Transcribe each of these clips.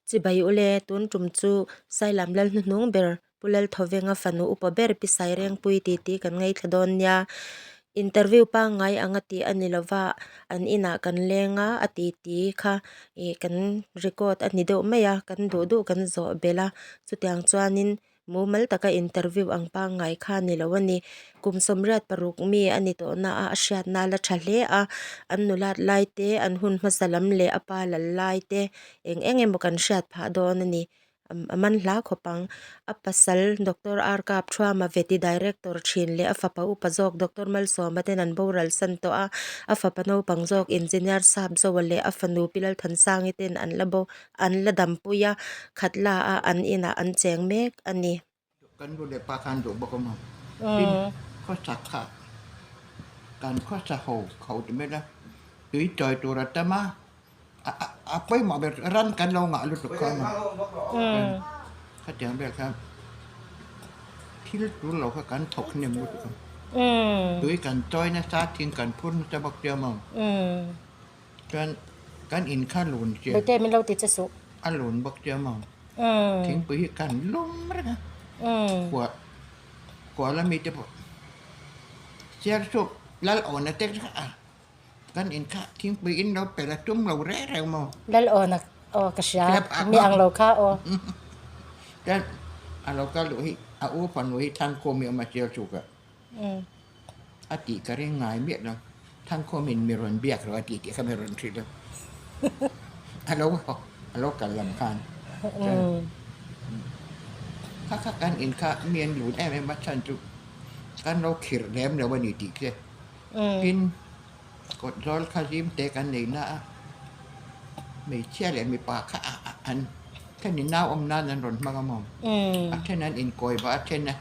Chibai ule, tun tum chu Sailam lal hnuhnung ber Pu Lalthawenga fanu upa ber Pi Sairengpui titi kan ngaithla dawn nia. Interview pangngai anga tih a ni lova, an inah kan leng a, a titi kha ih kan record a ni deuh mai a, kan duh duh kan zawh belh a, chutiang chuanin Mumal taka interview ang pangngai kha ni lo a ni. Kum 86 mi a ni tawh na a, a hriatna a la tha hle a. An nulat lai te, an hun hmasa lam leh a pa lal lai te eng eng emaw kan hriat phah dawn a ni. A man hla khawp ang. A pasal Doctor R Kap Thuama Veti Director thin leh a fapa upa zawk Doctor Malsawma ten an boral san tawh a. A fapa naupang zawk Engineer Sap Zoa leh a fanu Pi Lalthansangi ten an la bo An la dampui a, Khatla a an inah an cheng mek a ni. Kan nu leh pa khan duh bawk a maw? Tin, khawsak kha kan khawsa ho kho ti mai la, tui chawi tur a tam a, a pawimawh ber chu ran kan lo ngah lutuk kha a maw? Khatiang vel khan thil tur lo kha kan thawk hnem lutuk a, tui kan chawi nasa, thing kan phur nasa bawk sia maw? Chuan kan in kha lun chiah. Bawihte min lo ti che suh. A lun bawk chiah maw? Thingpui hi kan lum reng a. Kua kua la mite pawh siar chhuak lal awna te kha a kan in kha thingpui in lo pe la tum lo reng reng maw? Lal awna aw ka hria mi ang lo kha aw. Chuan a lo kal duh hi a u fanu hi Thangkhawmi awm a siar chhuak a. A tih ka ring ngai miah lo. Thangkhawmin mi rawn biak lo a tih tih kha mi rawn hrilh a. A lo a lo kal lam khan. Chuan kha kha kan in kha mi an lut em em a chhan chu kan lo khirh lem lo a ni tih che. Tin, kawt zawl kha zim te kan nei na a, hmeichhia leh mipa kha an thenin nau awm nan an rawn hmang a maw? A then an inkawi vah a then a.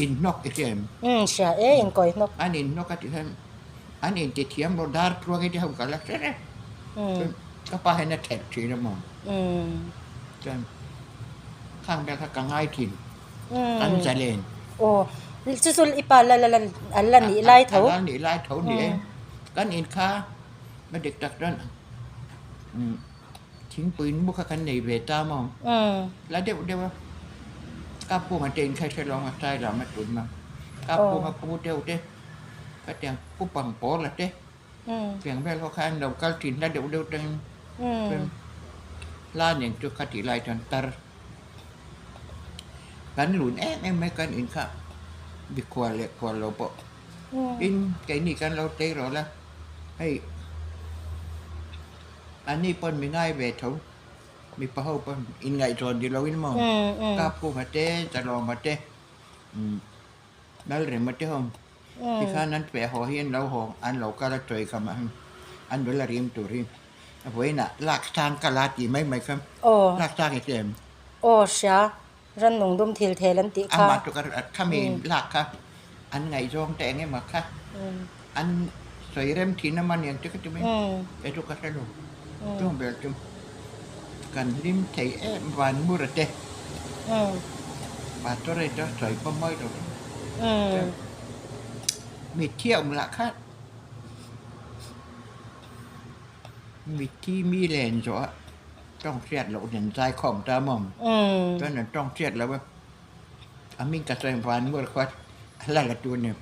Inhnawk i hria em? Umm hria e inkawi hnawk. An inhnawk a tih hian an inti thiam lo dar tluang i ti ho ka la hre reng. Chuan ka pa hian a thelh thin a maw? Chuan khang vel kha ka ngai thin. Kan zalen. Aw chu chu i pa la la an la nih lai tho. A la nih lai tho ni e. Kan in kha a dik tak chuan Thingpui mu kha kan nei ve ta maw? La deuh deuh a, kap kunga te in khaihre lawng a sai lam a tun ma. Kap kunga pu deuh te, khatiang pu pang pawl a te, tiang vel ho kha an lo kal thin la deuh deuh tangin chuan hla nen chu khatih lai chuan tar kan lun em em mai kan in kha mikhual leh khual lo pawh tin keini kan lo tei rawh la hei. An ni pawn mi ngai ve tho, mipa ho pawn inngaihzawn ni loin maw Kapkunga te, Zalawma te, Lalrema te ho tikhan an feh haw hi an lo haw, an lo kal a chawi kham ah an nula rim tur hi a vawiinah lak sang ka la tih mai mai kha lak sang i hria em? Aw hria, rannung dum thil thel an tih kha. Amah chu ka khami lak kha an ngaihzawng te eng emaw kha an sawi rem thin a mani ang che ka ti mai kei chu ka hre lo chung ber chu kan hlim thei em van mura te pastor e chu sawi pawh mawi lo mitthi a awm lah kha mitthi mi len zawh a tawng hriat loh nen zai khawm ta maw chuan an tawng hriat loh a. A hming ka sawi van mual khuat a la la tur nen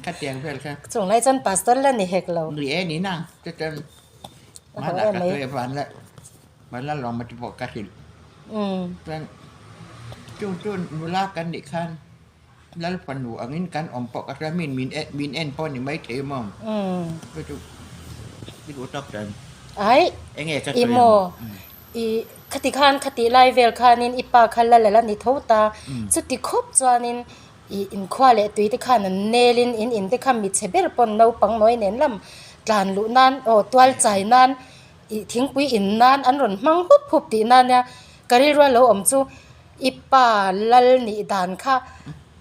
ka tiang vel kha. Chung lai chuan pastor la ni hek lo. Ni e ni nang chu chuan hmanah ka sawi van la van la lawm te pawh ka hrilh. Chuan chung chu nula kan nih khan Lal fanu angin kan awm pawh ka hria min min en min en pawh ni maithei maw chu chu i duh tawk chuan Ai enge ka i sawi maw ang. I khati khan khati lai vel khanin i pa kha la la ni tho ta chuti khawp chuanin i inkhua leh tui te khan an nelin in in te kha mi chhe ber pawn naupang nawi nen lam tlan luh nan aw tual chai nan i thingpui in nan an rawn hmang hup hup tih nan nia ka rilru a lo awm chu I pa lal nih dan kha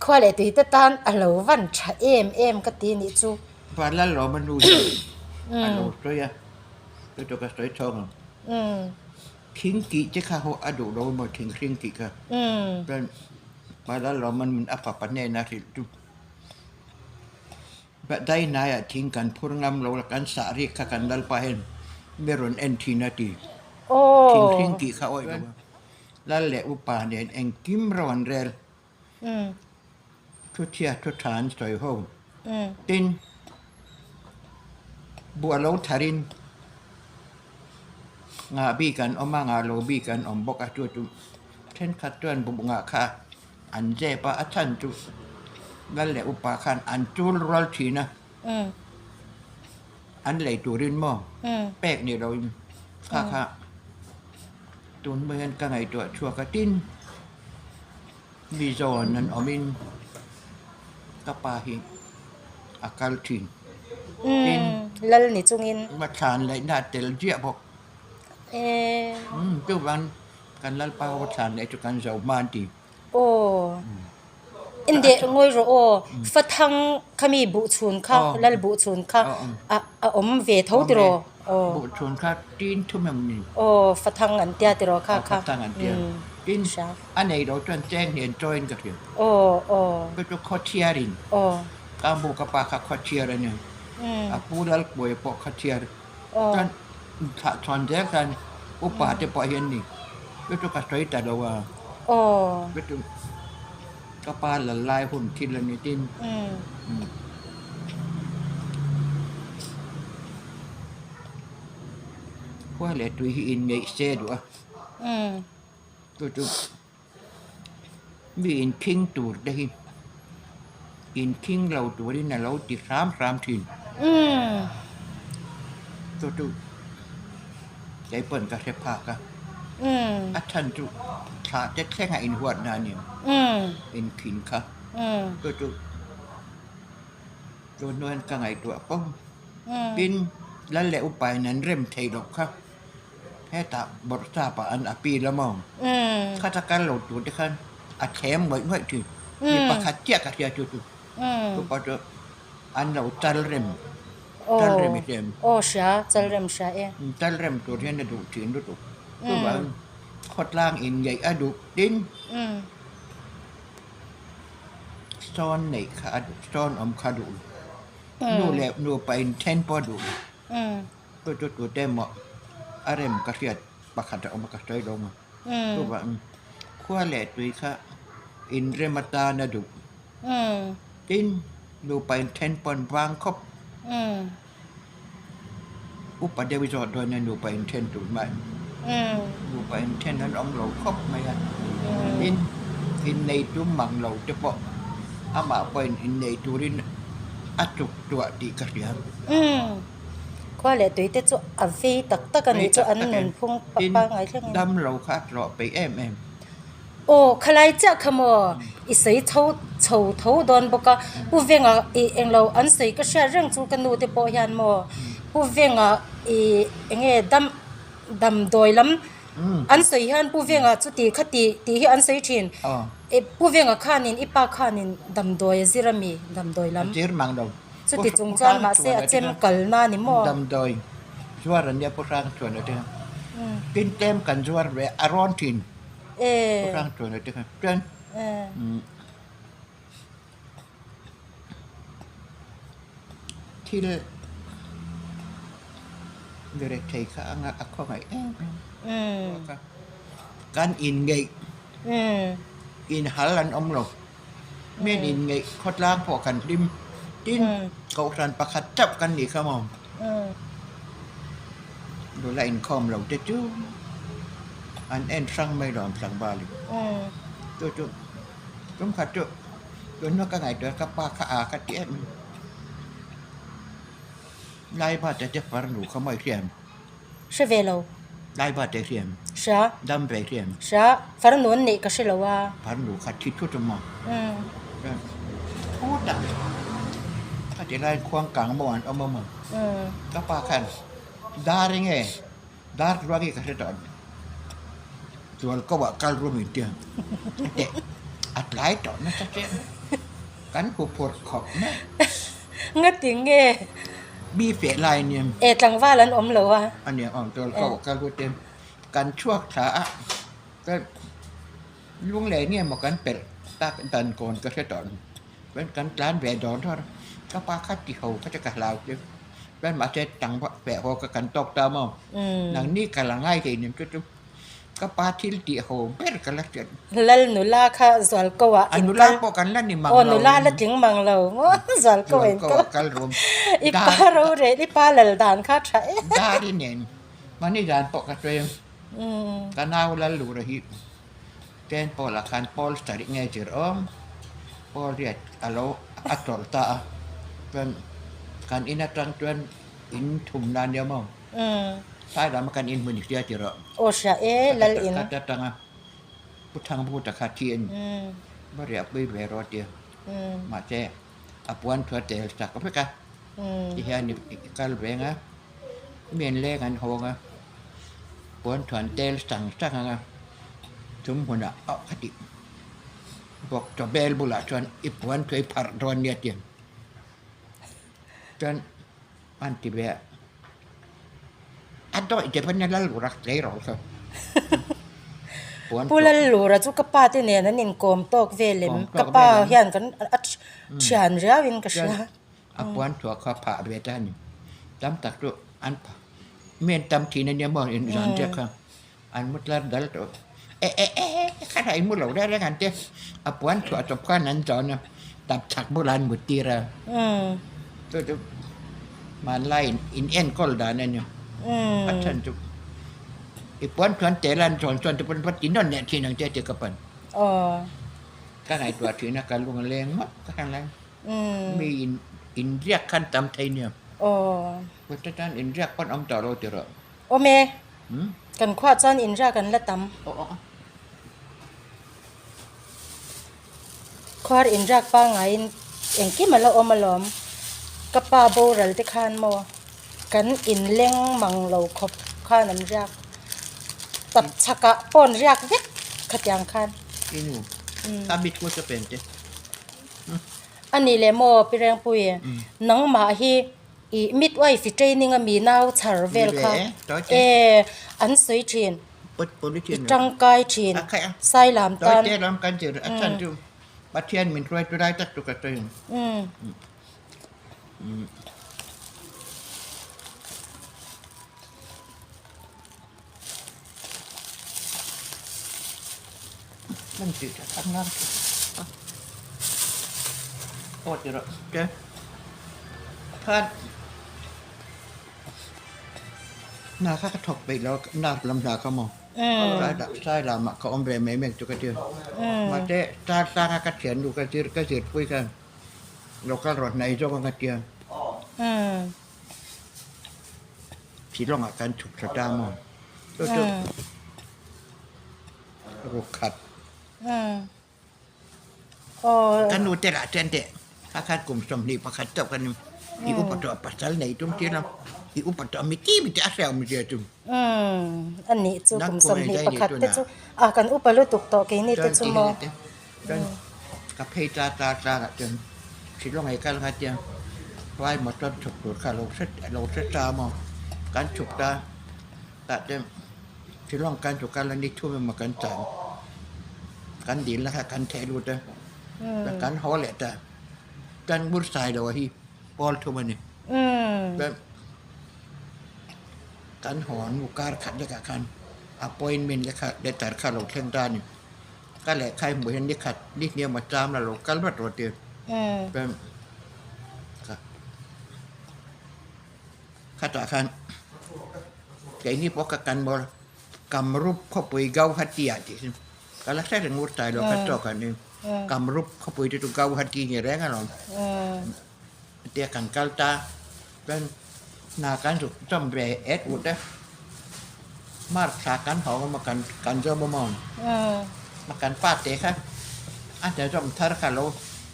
khua leh tui te tan a lo van tha em em ka ti nih chu. Pa lal lo ma nu hi a lo sawi a, chu chu ka sawi chhawng ang. Thing tih te kha ho a duh lo emaw thing hring tih kha. Chuan pa lal lo ma nun a fapa hnena hrilh chu dai hnaiah thing kan phur ngam lo la kan sah rik kha kan lal pa hian. Mi rawn en thin a ti. Thinghring tih kha awih lo a. Lal leh upa nen engkim ro an rel. Thuchhia thu tha an sawi ho. Tin, buh a lo tharin ngah bik an awm a, ngah lo bik an awm bawk a. Chu chu thenkhat chuan buh ngah kha an zep a, a chhan chu lal leh upa khan an chul rual thin a. An lei turin maw pek ni loin kha kha tun hnu hian ka ngaihtuah chhuak a tin mi zawn an awmin ka pa hi a kal thin tin lal ni chungin mathlan laihna a tel ziah bawk chuvang kan lalpa ho thlan laih chu kan zo hma an ti. Aw Inde ngawi rawh aw Fathang khami buhchhun kha lal buhchhun kha a a awm ve tho tiraw aw Buhchhun kha tin thum em ni aw Fathang an tia tiraw kha kha Fathang an tia tin a nei lo chuan cheng hian chawiin ka hria aw aw Chu chu khawchhiarin aw ka bu ka pa kha khawchhiar a nia a pu Lalkuaia pawh khawchhiar chuan thlah chhawn zel khan upa te pawh hian ni chu chu ka sawi ta lo a chu chu ka pa lal lai hun thil a ni tin khua leh tui hi inngeih se duh a chu chu mi inkhing tur te hi inkhing lo turin a lo ti hram hram thin. Chu chu kei pawn ka hre phak a, a chhan chu thla te thleng a inhuat na a ni inkhin kha chu chu tun hnuaiin ka ngaihtuah fo tin lal leh upain an rem thei loh kha. Hetah bawrhsap ah an appeal a maw? Khata kal lo tur te khan a thlem ngawih ngawih thin. Mi pakhat chiah ka hria chu chu. Chupa chu an lo chal rem. Chal rem i hria em? Aw hria, chal rem hria e. Chal rem tur hian a duh thin lutuk. Chuvangin khawtlang inngeih a duh tin sawn neih kha a duh, sawn awm kha a duh lo. Nu leh nupa inthen pawh a duh lo. Chu chu tute emaw a rem ka hriat pakhat a awm a ka sawi lo a chuvang khua leh tui kha inrem atan a duh tin nupa inthen pawn vang khawp upa deuh zawh dawn a nupa inthen tur hmai nupa inthen an awm lo khawp mai a tin innei tum mang lo te pawh amah pawhin innei turin a chuk tuah tih ka hria. Khua leh tui te chu a vei tak tak a nih chu an nunphung pangngai thleng in. Dam lo kha a tlawh peih em em. Aw khalai chiah kha maw i sawi chho chho tho dawn bawk a Pu Venga ih englo an sawi ka hriat reng chu ka nu te pawh hian maw Pu Venga ih enge dam damdawi lam an sawi hian Pu Venga chu ti kha ti tih hi an sawi thin Pu Venga khanin i pa khanin damdawi a zir a mi damdawi lam. Zir mang lo. Chuti chung chuan mahse a chem kalna a ni maw? Damdawi zuar an nia Pu Hrang chuan a ti a. Tin tlem kan zuar ve a rawn thin Pu Hrang chuan a ti a. Chuan thil rethei kha anga a khawngaih em em kan inngeih inhal an awm lo. Mian inngeih khawtlang pawh kan hlim tin kohhran pakhat chauh kan nih kha maw? Nula inkhawm lo te chu an en hrang mai lo ang tlangval in. Chu chu tum khat chu tunhma ka ngaihtuah ka pa kha a ka ti em em. Laibate te farnu kha maw i hriam? Hre ve lo. Laiba te hriam. Hria. Dam ve hriam. Hria. Farnu an neih ka hre lo a. Farnu kha thi thut awm a. Thu tak a ti lai khuang kang maw an awm awm a. Ka pa khan dar enge dar ruang hi ka hre tawh chuan ko ah kal rum in tia teh a tlai tawh nasa che kan huphurh khawp mai. Ngati nge? Mi feh lai nia. E tlangval an awm lo a. A nia awm chuan ka kal hu te kan chhuak thla a ka lung leh nge maw kan pelh tak dan kawn ka hre tawh lo chuan kan tlan ve dawn dawn a ka pa kha ti ho kha chu ka hlau che. Chuan mahse tang feh haw kha kan tawk ta maw? Nangni ka la ngai thei nen chu chu ka pa thil tih ho ber ka la hriat. Lal nula kha zualko ah in kal. A nula pawh kan la ni mang lo. Aw nula la tling mang lo maw zualko ah in kal. Zualko ah kal rum. I pa rorel i pa lal dan kha tha em. Dari nen mahni dan pawh ka sawi a. Ka nau lal lura hi Chen Paul ah khan Paul sarih nge zir awm Paul riat a lo a tawlh ta a chuan kan in atang chuan in thum na nia maw phai lam a kan in hmun i hria tih rawh Aw hria e lal in ka ta tang a Pu Thangbuta kha thi a ni va riah pui ve rawh a tia mahse a puan thu a tel chak vek a tihian i kal veng a mi an leng an hawng a. Puan thuan tel sang sang ang a, chung hmunah ah ka tih bawk chaw bel bulah chuan i puan chu i pharh dawn nia tih ang chuan a han ti ve a, a dawih te pawn a lal lura tlei rawh saw puan Pu lal lura chu ka pa te nen an inkawm tawk vel em ka pa hian kan a thian riau in ka hria. A puan thuah kha phah ve ta a ni. Tam tak chu an phah. Mi an tam thin a nia maw in zan te kha an mu tlar dal tawh. E e e e kha in mu lo reng reng an tia. A puan thuah chawp khan an zawn a, tap chhak bulah an mut tir a. Chu chu hmanlai in enkawl dan a ni. A chhan chu i puan thuan tel a an zawn chuan te pawn va ti nawn leh thin ang che ti ka pan. Ka ngaihtuah thin a ka lung a leng ngawt ka hre lai. Mi in inriak khan tam thei nia. Aw. Kawt atan inriak pawn awm tawh lo ti rawh. Awm e. Kan khuah chuan inriak an la tam. Aw aw. Khuar inriak pangaiin engkim a la awm alawm. Ka pa boral te khan maw kan inleng mang lo khawp khan an riak. Tap chhakah pawh an riak vek khatiang khan. Inu. Ka mit thu chu pen te. A nih leh maw Pi Rengpui, nangmah hi i midwife training a mi nau chhar vel kha e an sawi thin, i tangkai thin, Sailam tan. Aw ti rawh che khan hna kha ka thawk peih lo a lam hna kha maw sai lamah ka awm ve mai mai chu ka ti mahse tar tanga ka thiannu ka zir ka zirpui khan local rawn hnaih zawk ang a tia. Shillong ah khan chhuk tha ta maw chu chu ruk khat ka nu te lah chuan teh kha khan kum 21 chauh khan i upa tawh pasal nei tum tir a i upa tawh mi ti mi te a hre awm zia chu a nih chu kum 21 te chu a kan upa lutuk tawh keini te chu maw Chuan ka phei ta ta tlangah chuan Shillong ei kal kha tia vai motor chhuk tur kha alo hre alo hre ta maw kan chhuk ta tah chuan Shillong kan chhuk kal a ni thum emaw kan chan kan dil na kha kan theh lut a chuan kan haw leh ta chuan ngur sai lo hi pawl thum a ni chuan kan haw hnu kar khat lekah khan appointment lekha letter kha alo thleng ta a ni. Ka lehkha i hmuh hian ni khat ni hniam a cham la lo kal vat rawh tir chuan ka khatah khan keini pawh ka kan mawl Kamrup khawpui Gauhati ah tih hi ka la hre reng ngur tai lo kha tawk an ni Kamrup khawpui te chu Gauhati ni reng alawm tia kan kal ta chuan hna kan zuk chawm ve et ut a. Mark thla kan hawng a maw kan kan zawm a maw a kan pa te kha a hna zawm thar kha lo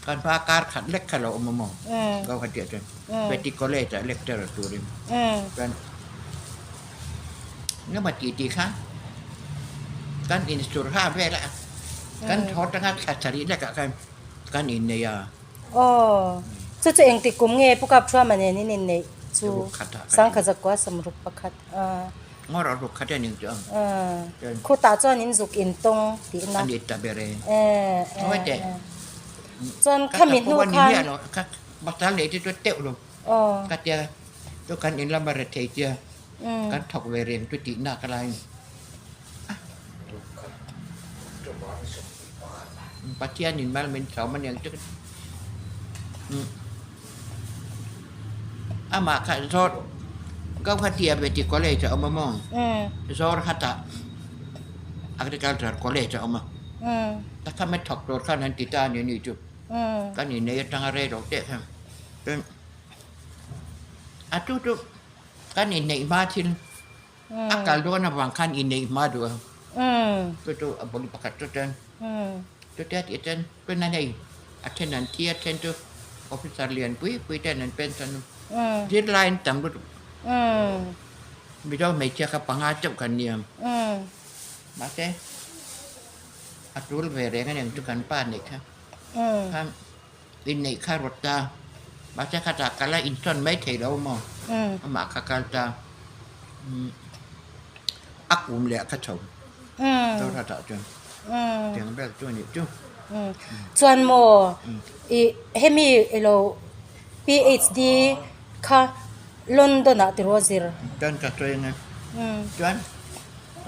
kan hma kar khat lek kha lo awm a maw Gauhati ah chuan Beti college ah lecturer turin chuan engemaw tih tih kha kan insur ha vel a kan thaw atanga thla sarih lek ah khan kan innei a. Aw, chu chu engtik kum nge Pu Kap Thuama nen in inneih chu Sangkhat zakua samruk pakhat a. Ngawr a ruk khat a ning chu ang. Khutah chuan in zuk in tawng tihna. A ni ta ber e. Ngawi teh. Chuan khami hnu khan. Ka pasal nei te chu teuh lo. Ka tia. Chu kan in lama rethei tia kan thawk ve reng chu tih nak alaiin Pathian in mal min chhawm aniang chu amah kha zawr Gauhati ah Beti College a awm a maw Jorhat ah Agriculture College a awm a takha mai thawk tur khan an ti ta a ni anih chu kan innei atanga rei lo teh khan chuan a chu chu kan inneih hma thil a kal dawn avang khan inneih hma duh a chu chu a bul pakhat chu chuan chutia tih chuan tuna hei a then an thi a then chu officer lian pui pui ten an pension a zirlai an tam lutuk Mizo hmeichhia kha panga chauh kan nia mahse a tul ve reng a ni chu kan pa neih kha khan inneih kha rawt ta mahse khatah kal a insawn mai thei lo maw amah kha kal ta a kum leh kha chho Zohratah chuan tiang vel chu a nih chu. Chuan maw ih hemi ilo PhD kha London ah tiraw zir? Chuan ka sawi ang e. Chuan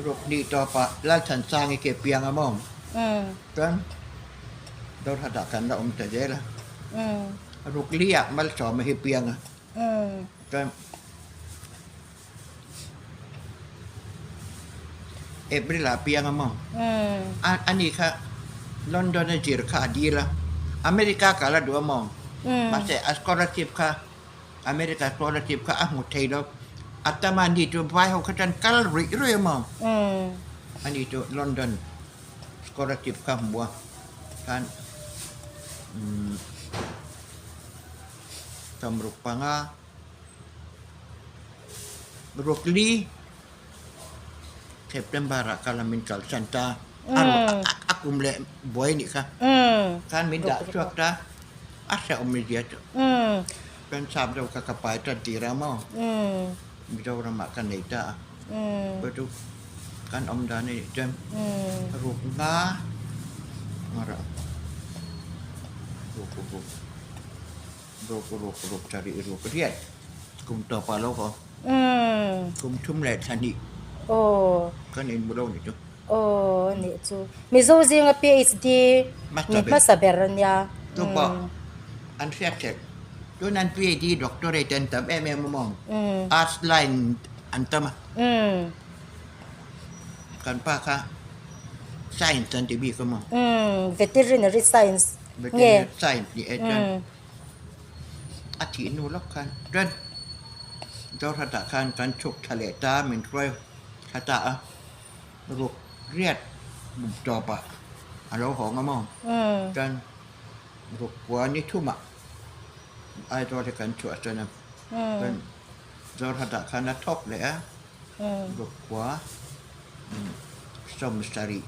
ruk hnih tawpah Lalthansang i ke piang a maw? Chuan Zohratah kan la awm ta zel a. Ruk li ah Malsawma hi piang a. Chuan April ah piang a maw? Ani kha London a zir kha a dil a. America kal a duh a maw? Mahse a scholarship kha America scholarship kha a hmu thei lo. A tam a ni chu vai ho kha chuan kal ruih ruih a maw? Ani chu London scholarship kha hmu a khan Tamruk panga ruk li September ah kal a min kalsan ta a kum leh buai nih kha khan min dah chhuak ta a hrehawm zia chu chuan sap deuh kha ka pai tan tir a maw Mizoram ah ka nei ta a chu chu kan awm dan a nih chuan ruk nga ruk ruk ruk ruk ruk sarih ruk riat kum tawpah lo haw kum thum leh thla hnih kan inhmu lo nih chu. Aw nih chu Mizo zinga PhD ni hmasa ber a nia. Chu pawh an hriat theih tun an PhD doctorate an tam em em a maw arts line an tam a kan pa kha science an ti bik a maw. Veterinary science nge. Veterinary science ni e chuan. A thih hnu lawk khan chuan Zohratah khan kan chhuk thla leh ta min hruai thla ta a, ruk riat bum tawpah a lo hawng a maw? Chuan ruk kua ni thumah Aizawl hi kan chhuah chuan a chuan Zohratah khan a thawk leh a, ruk kua sawmsarih.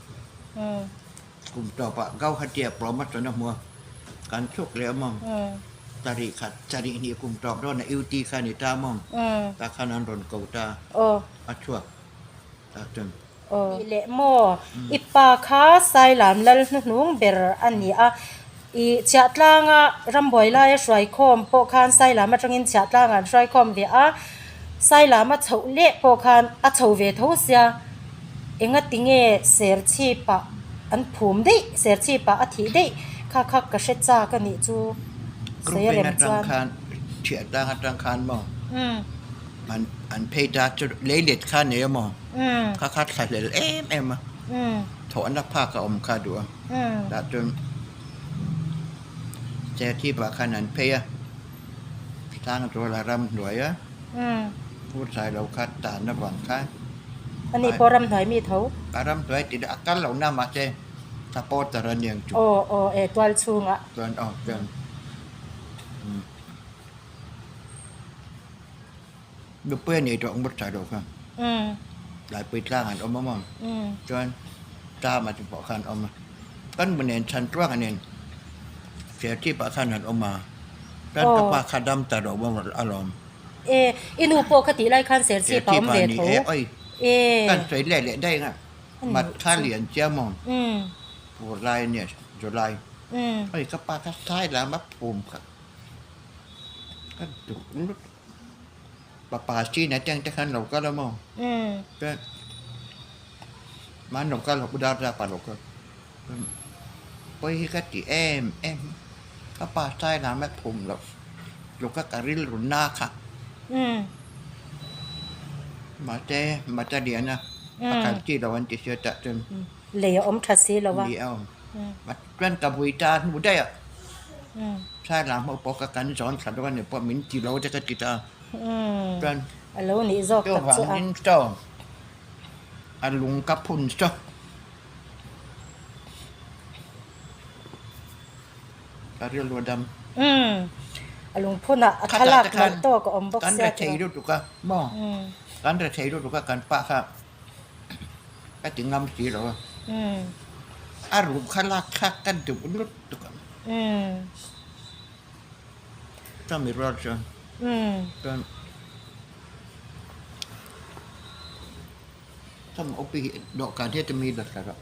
Kum tawpah Gauhati-a promotion a hmu a, kan chhuk leh a maw? Sarih khat, sarih hnih kum tawp dawn a UT kha a ni ta maw? Tah khan an rawn ko ta a chhuak ta chuan. Nih leh maw? I pa kha Sailam lal hnuhnung ber a ni a, i chhiahtlanga rambuai laia hruaikhawm pawh khan Sailam atangin chhiahtlangah an hruaikhawm ve a, Sailam a chhoh leh pawh khan a chho ve tho sia. Engatinge serchhipah an phum daih, serchhipah a thih daih kha kha ka hre chak a nih chu sawi a Groupin rem atang chuan. khan, thiah tlang atang khan maw an an phei ta chu leilet kha nei a maw kha kha thla hlel em em a, thawhna phak a awm kha duh a, tah chuan serchhipah khan an phei a, Sangzuala ramhnuai a. Pu Sailo kha tan avang khan. Ani pawh ramhnuai mi tho. A ramhnuai tih a kal loh na mahse supporter a niang chu. Aw aw e tual chhungah. Chuan aw chuan nupui a nei tawh ang Pu Sailo kha. Laipui tlang an awm a maw. Chuan Tama te pawh khan awm a. Kan bu nen chhan tuak a nen Serchhip ah khan an awm a. Chuan ka pa kha dam ta lo maw alawm. E, i nu pawh kha tih lai khan Serchhip a awm ve tho. E oi, kan sawi leh leh daih ang a, mat kha lian chiang maw? Pur lai ania July. Oi ka pa kha sai lam a phum kha ka duh lutuk. Papa China te ang te khan lo kal a maw? Chuan man lo kal lo dar dar pa lo kal. Pawi hi ka ti em em ka pa sai lam a phum loh tluk a ka rilru na kha. Mahse Mata Liana a kal chi lo an ti sia tah chuan. Lei a awm tha si lo a. Lei a awm. Chuan ka vui ta hnu daih a. Sai lam ho pawh kha kan zawn thla dawn a ni pawh min ti lo te ka ti ta. Chuan A lo nih zawk tak chu a. Chuvangin chaw a lung ka phun chaw. Ka rilru a dam. A lungphunah a thlalak nalh tawk a awm bawk sia. Kan rethei lutuk a maw? Kan rethei lutuk a kan pa kha ka ti ngam si lo a. A ruh kha lak kha ka duh lutuk a. Chumi rual chuan chuan Chumi opi hi dawhkan hi chumi la thla rawh.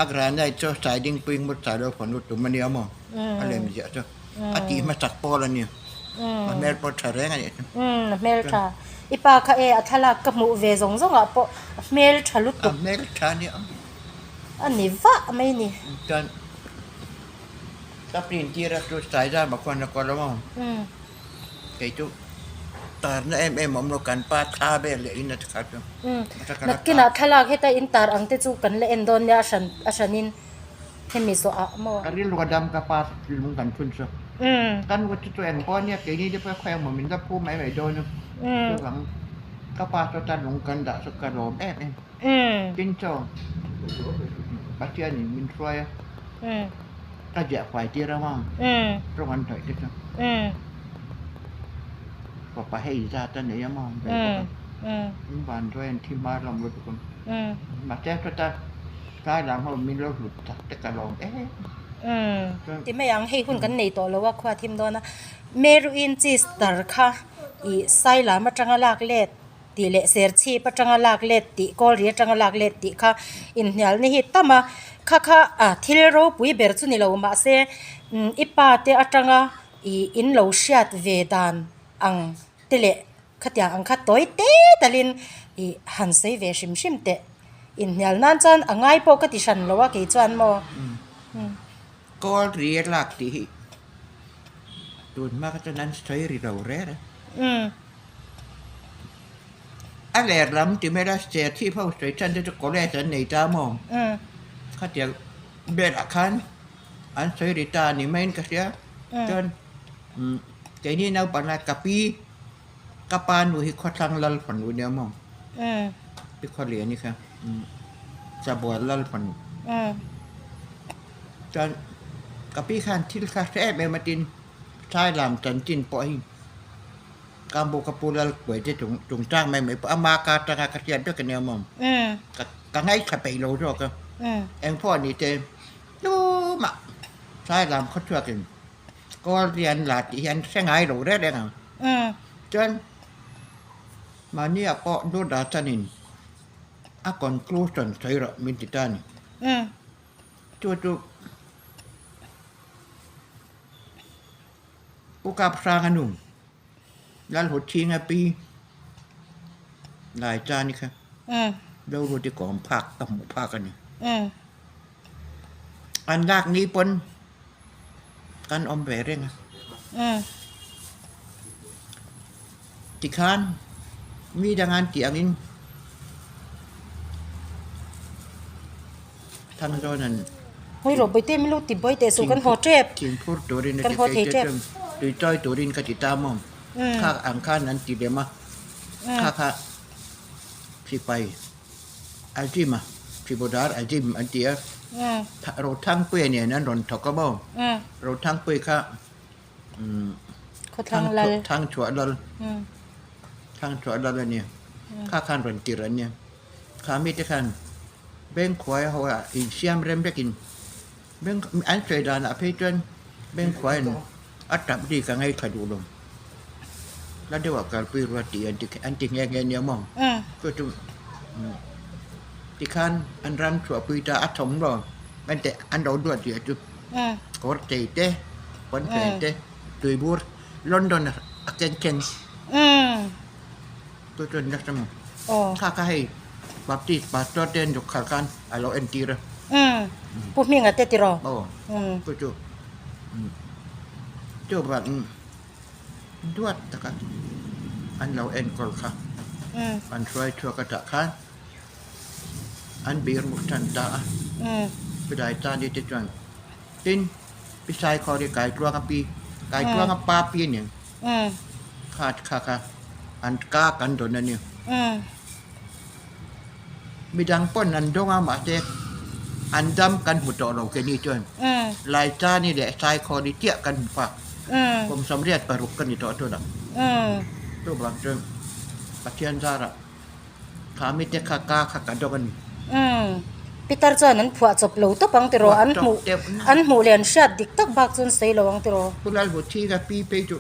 A granite chu sliding pui ngawt sai lo fanu tum a nia maw a lem ziah chu a tih hmasak pawl a nia a hmel pawh tha reng a nih chu. A hmel tha i pa kha e a thlalak ka hmuh ve zawng zawng ah pawh a hmel tha lutuk. A hmel tha a nia. A ni vah mai ni. Chuan ka print tir a chu sai zam a khawn a kaw lo maw kei chu tarna em em a awm lo kan pa thla vel leh in a ti kha chu. Nakinah thlalak heta in tar ang te chu kan la en dawn nia a hran a hranin hemi zawh ah maw. Ka rilru a dam ka pa lung kan phun chu. Kan nu chu chu eng pawh ania keini te pawh khawi emaw min la phu mai mai dawn a chuvang ka pa chu atan lung kan dah chu ka lawm em em. Tin chaw Pathianin min hruai a ka ziah fai tir ang a rawng an hnawih te chu. Fapa hei zat a nei a maw ve bawk a in van ruai an thi hma hlawm lutuk a mahse chutah tlai lam ho min lo hlut tak te ka lawm em chuan Ti mai ang hei hun kan nei tawh lo a khua thim dawn a Meruin cheese tar kha ih sai lam atanga lak let tih leh serchhip atanga lak let tih kawlri atanga lak let tih kha inhnialna hi tam a kha kha a thil ropui ber chu ni lo mahse i pa te atanga ih in lo hriat ve dan ang te leh khatiang ang kha tawi te talin ih han sawi ve hrim hrim teh inhnial nan chuan a ngai pawh ka ti hran lo a kei chuan maw. Kawl ri a lak tih hi tun hma kha chuan an sawi ri lo reng a. A ler lam ti mai la serchhip ho sawi chhan te chu college an nei ta maw khatiang velah khan an sawi ri ta ni maiin ka hria chuan keini naupang lai ka pi ka pa nu hi khawthlang lal fanu nia maw pi khawliani kha sabual lal fanu chuan ka pi khan thil kha hre em em a tin thailam chanchin pawh hi. Kambo ka pu lal kuai te chung chungchang mai mai pawh ama ka atanga ka hriat vek ania maw ka ka ngaithla peih lo zawk a eng pawh ni te tumah Sailam khawchhuakin kawl rian la tih hi an hre ngai lo reng reng ang chuan mahni ah pawh Doordarshan-in a conclusion sawi rawh min ti ta a ni chu chu. Pu Kap Hrang a nu, Lalhuthinga pi Lai Chani kha lo lut i kawm phak ka hmuh phak a ni. An lak ni pawn kan awm ve reng a. Tikhan mi dang an tih angin Thangzawna'n Hei rawh Bawihte min lo ti buai teh suh kan haw tep Thingphur turin a ti phei te chuan tui chawi turin ka ti ta maw kha ang khan an ti lem a kha kha sipai Azim a Sibodar Azim an ti a Rothangpuia nen an rawn thawk a maw Rothangpuia kha Khawthlang lal. Thangchhuah lal. Thangchhuah lal a nia. Kha khan rawn tirh an nia. Kha mite khan Bengkhuai ho ah insiam rem vekin Beng an sawi danah phei chuan Bengkhuaiin a tap ri ka ngaithla duh lo. La deuhah kalpui rua tih an ti an ti nghe nghe nia maw. Chu chu tikhan an ram chhuahpui ta a thawm lo. Enteh an lo duat rih a chu. Kawr chei te, pawnfen te, tuibur London a ken ken. Chu chuan nasa maw? Kha kha hei Baptist pastor te an zuk khal khan a lo entir a. Pu Hminga te tiraw? Aw, chu chu. Chuvang duat taka an lo enkawl kha an hruai chhuak atah khan an bir mut tan ta a. Chulai tan te chuan tin Pi Saikhawri Kaitluanga pi, Kaitluanga pa pi a nia. Kha kha kha an ka kan dawn a ni. Midang pawn an dawng a mahse an dam kan hmu tawh lo keini chuan Laichani leh Saikhawni chiah kan hmu phak. Kum 86 ka ni tawh tunah. Chuvang chuan Pathian zarah kha mite kha ka kha ka dawng a ni. Pitar chuan an phuah chawp lo tawp ang tiraw? An hmuh an hmuh leh an hriat dik tak bak chuan sawi lo ang tiraw? Pu Lalhuthiga pi phei chu.